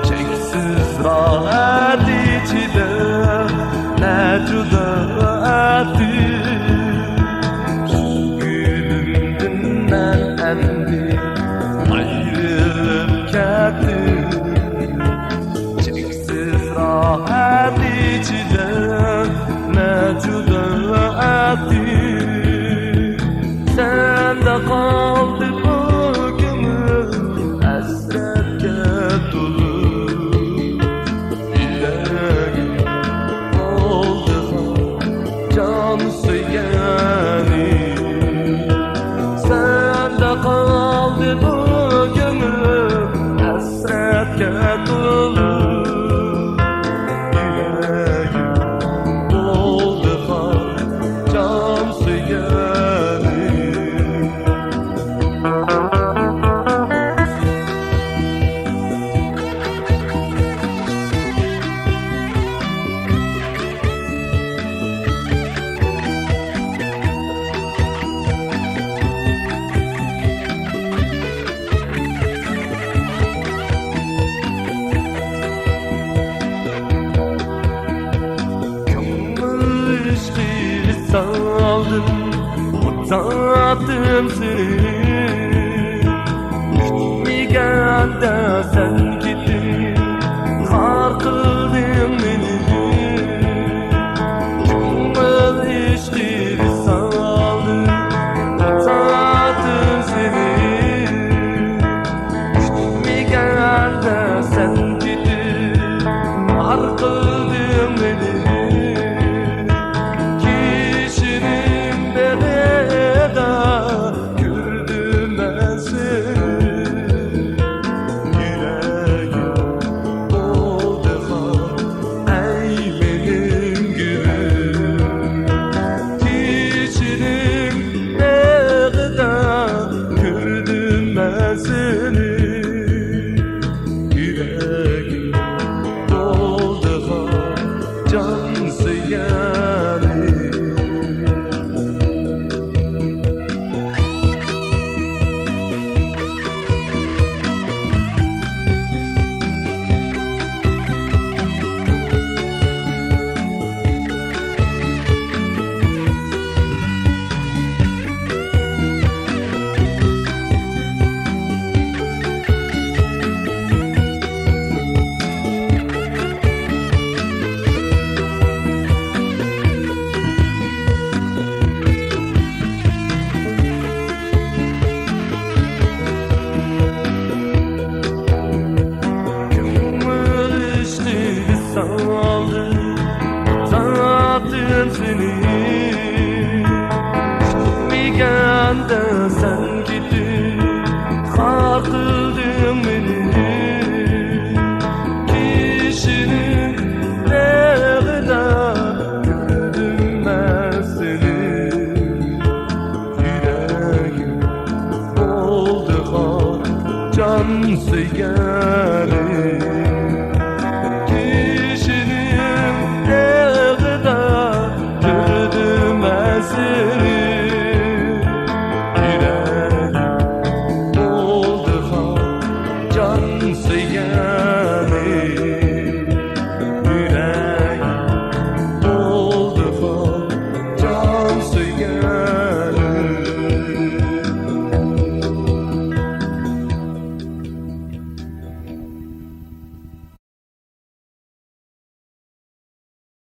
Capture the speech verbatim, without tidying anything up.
چەكسىز راھەت ئىچىدە نەچچە ئەتىم، سۆيگۈنۈمدىن مەن ئەمدى ئايرىلىپ كەتتىم. چەكسىز راھەت ئىچىدە نەچچە ئەتىم، سەندە قالدى بۇ كۆڭۈل ھەسرەتكە تولۇپ. يۈرەكىم بولدى جان سۆيگەنىم، سەندە قالدى بۇ كۆڭلۈم ھەسرەتكە تولۇپ. يۈرەكىم بولدى جان سۆيگەنىم. كۆڭۈل ئىشقى ۋىسالدىن ئۇزاتتىم سېنى. كۈتمىگەندە سەن كېتىپ، خار قىلدىڭ مېنى. كۆڭۈل ئىشقى ۋىسالدىن ئۇزاتتىم سېنى. كۈتمىگەندە سەن كېتىپ، خار قىلدىڭ مېنى. كىشىنىڭ بېغىدا كۆردۈم مەن سېنى. يۈرەكىم بولدى خار، ئەي مېنىڭ گۈلۈم. كىشىنىڭ بېغىدا كۆردۈم مەن سېنى. يۈرەكىم بولدى خار، جان سۆيگەنىم. كۆڭۈل ئىشقى ۋىسالدىن ئۇزاتتىم سېنى. كۈتمىگەندە سەن كېتىپ، خار قىلدىڭ مېنى. كىشىنىڭ بېغىدا كۆردۈم مەن سېنى. يۈرەكىم بولدى خار، جان سۆيگەنىم.